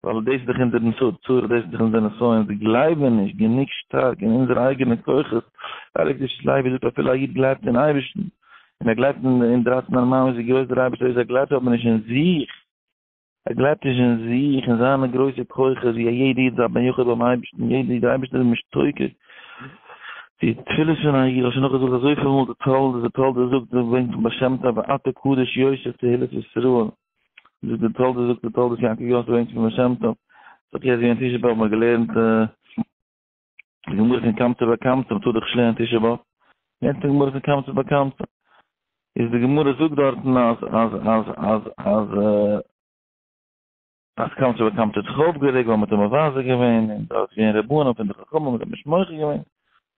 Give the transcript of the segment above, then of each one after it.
ווייל דאס איז דאך אונזער צרה, דאס איז דאך אונזער נסיון, אונז גלייבן נישט גענוג שטארק אין אונזערע אייגענע כוחות, דער הייליגער קדושת לוי זאגט אפילו א איד גלייבט אין אייבערשטן, און ער גלייבט אין דרייצן אני מאמינ'ס ווי גרויס דער אייבערשטער איז, ער גלייבט אבער נישט אין זיך, ער גלייבט נישט אין זיך, אין זיינע גרויסע כוחות, ווי א יעדע איד איז א בן יחיד ביים אייבערשטן, יעדע איד, דער אייבערשטער איז משתוקק די תפילות פון א איד, איך האב שוין נאכגעזאגט אזויפיל מאל די תולדות, די תולדות זאגט, ברענגט פון בעל שם טוב, ואתה קדוש יושב תהילות ישראל. זאגט די תולדות זאגט די תולדות יעקב יוסף ברענגט פון בעל שם טוב זאגט יעצט ווי אין תשעה באב האט מען געלערנט די גמרא פון קמצא בר קמצא מ'טאר דאך נישט לערנען תשעה באב לערנט די גמרא פון קמצא בר קמצא איז די גמרא זאגט דארטן אז אז אז אז אז אז קמצא בר קמצא האט זיך אויפגערעגט ווייל מ'האט אים מבזה געווען און דארט איז געווען רבנים פון די חכמים האט אים נישט מוחה געווען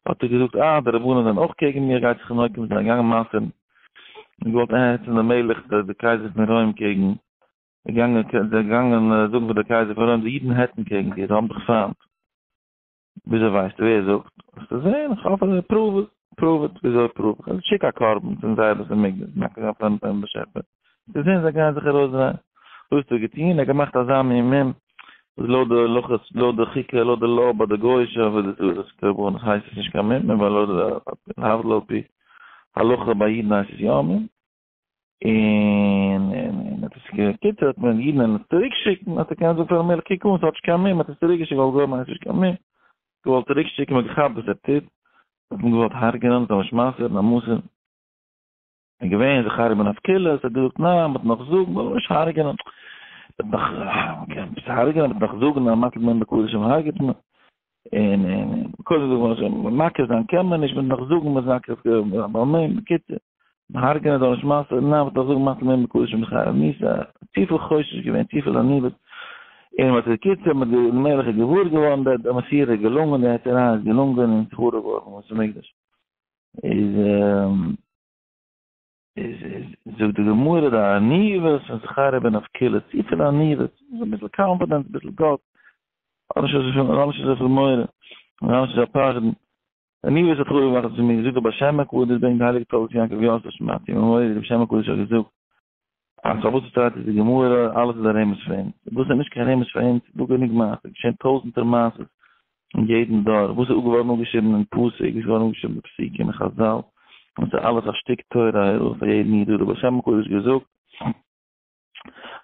האט ער געזאגט אה די רבנים זענען אויך קעגן מיר גייט זיך נוקם זיין געגאנגען מסר'ן און געוואלט איינהעצן דעם מלך דער קייזער פון רוים קעגן געגאנגען געגאנגען זאגן פאר דער קייזער פון רוים די אידן העצן קעגן דיר זיי האבן דיך פיינט. וויאזוי ווייסטו? ווער זאגט? וועסטו זען, איך האף אז prove it, prove it, וויאזוי prove איך? שיק א קרבן צום זייער בית המקדש, מקריב זיין פארן פארן באשעפער, וועסטו זען זיי גייען זיך ארויסדרייען. וואס האט ער געטון? ער האט געמאכט אזא מין מום, וואס לויט די הלכות, לויט די חוקה, לויט די law ביי די גוי'אישע עבודה זרה קרבנות הייסט עס נישט קיין מום, אבער לויט די להבדיל על פי הלכה ביי אידן הייסט עס יא א מום. און און האט עס געקיצערט האט מען אידן עס צוריק שיקן האט ער קענען זאגן פארן מלך קוק אן ס'האט נישט קיין מום האט עס צוריק געשיקט ווייל גוים הייסט נישט קיין מום געוואלט צוריק שיקן מ'האט געכאפט וואס ער טוט האט מען געוואלט הרג'נען זאל נישט מסר'ן א מסור איז געווען זכריה בן אבקולס האט געזאגט ניין מ'וועט נאך זאגן מ'זאל נישט הרג'נען מ'וועט נאך מ'קען עפעס הרג'נען מ'וועט נאך זאגן אז מטיל מום בקדשים הרג'ט מען און און קודם זאגט מען מכיר זיין קען מען נישט, מ'וועט נאך זאגן מ'איז מכיר בעל מום, בקיצור, מ'הרג'ענען זאל נישט מסר'ן, ניין מ'וועט נאך זאגן מטיל מום בקדשים בחייו מיתה, צופיל חושש געווען, צופיל עניוות, און מ'האט בקיצור מ'האט די מלך איז געוואר געווארן די די מסירה איז געלונגען די העצעריי איז געלונגען און ס'איז חרוב געווארן בית המקדש איז. איז איז זאגט די גמרא די עניוות פון זכריה בן אבקולס, צופיל עניוות, אביסל confidence, אביסל גאט, האב נישט אזויפיל, האב נישט אזויפיל מורא, האב נישט אזא פחדן, עניוות האט חרוב געמאכט צו מיר, זאגט דער בעל שם הקדוש, ברענגט די הייליגע תולדות יעקב יוסף שמעתי ממורי, דער בעל שם הקדוש האט געזאגט, אז פארוואס שטייט עס די גמרא, אלעס איז א רמז פאר אונז, וואס איז נישט קיין רמז פאר אונז, דא גענוג מעשות, געשען טויזענטער מעשות אין יעדן דור, וואס איז געווארן אפגעשריבן אין פסוק, וואס איז געווארן אפגעשריבן אין פסוקים אין חזל, און ס'איז אלעס א שטיק תורה הוראה פאר יעדן איד, האט דער בעל שם הקדוש געזאגט,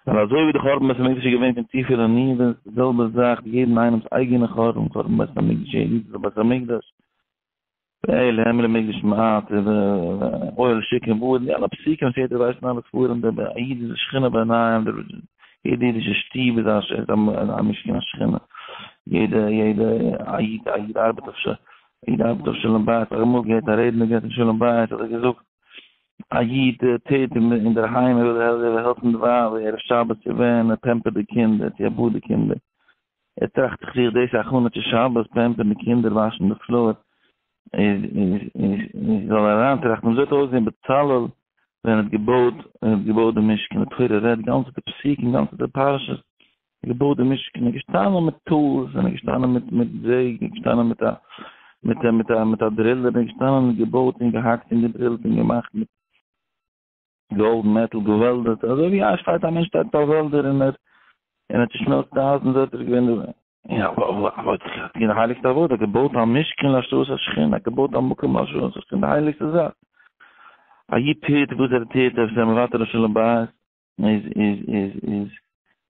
ווייל אזוי ווי די חורבן בית המקדש איז געווען פון צופיל עניוות, די זעלבע זאך יעדן איינעמ'ס אייגענע חורבן, חורבן בית המקדש, יעדע איד איז א בית המקדש, ואל הם למקדש מעט, אוהל שיכון ועוד, די אלע פסוקים וואס יעדער ווייסט אין אלע ספרים, א איד איז א שכינה בעיניים, יעדע אידישע שטוב איז א משכן השכינה, יעדע יעדע א איד א איד ארבעט אויף א איד ארבעט אויף שלום בית, איך האב אמאל געהערט א רעדנער גערעדט אין שלום בית האט ער געזאגט, א איד טוט אינדערהיים ער וויל העלפן די ווייב ערב שבת צו ווען ער פעמפערט די קינדער צו ער באדט די קינדער, ער טראכט זיך זיך דאס איז הכנה צו שבת, פעמפערן די קינדער, וואשן די floor, איז איז איז זאל ער אריינטראכטן וויאזוי האט אויסגעזען בצלאל ווען ער האט געבויט ווען ער האט געבויט די משכן, די תורה רעדט גאנצעטע פסוקים גאנצעטע פרשות, ער האט געבויט די משכן, ער איז געשטאנען מיט tools, און ער איז געשטאנען מיט מיט זעג, ער איז געשטאנען מיט א מיט א מיט א מיט א driller, ער איז געשטאנען און געבויט און געהאקט און געדרילט און געמאכט מיט גאלד metal געוועלדעט, אזוי ווי א שטייט א מענטש שטייט ביי א welder און ער און ער צושמעלצט אייזן אזוי האט ער געווען יא אבער די הייליגסטע עבודה געבויט א משכן להשראת השכינה געבויט א מקום להשראת השכינה די הייליגסטע זאך א איד טוט וואס ער טוט ער איז מוותר אויף שלום בית איז איז איז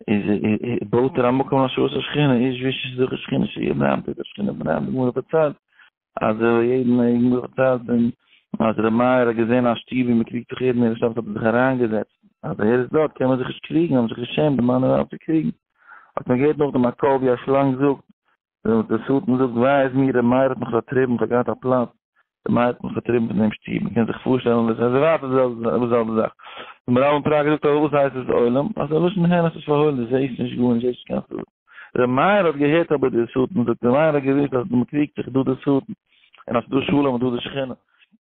איז איז בויט ער א מקום להשראת השכינה איש ואשה זכר שכינה שיהיה בנעם טוט השכינה בנעם די גמרא פארציילט אז יעדן גמרא פארציילט און אז ר' מאיר האט געזען א שטוב ווי מען קריגט זיך יעדן ערב שבת האט ער זיך אריינגעזעצט אז ער איז דארט קען מען זיך נישט קריגן האבן זיך געשעמט די מאן און ווייב צו קריגן האט מען געהערט נאכדעם א קול ווי א שלאנג זאגט דער שטן זאגט וויי איז מיר ר' מאיר האט מיך פארטריבן איך האב געהאט א פלאץ ר' מאיר האט מיך פארטריבן פון דעם שטוב מען קען זיך פארשטעלן וואס אזוי ווייטער די זעלבע זאך דער מהר"ל מפראג זאגט אבער וואס הייסט עס עולם אז א לשון הן עס איז פארהוילן דו זעסט נישט גארנישט זעסט נישט קיין שטן. ר' מאיר האט געהערט אבער די שטן זאגט, ר' מאיר האט געוואוסט אז מען קריגט זיך איז דא די שטן, און אז ס'איז דא שלום איז דא די שכינה.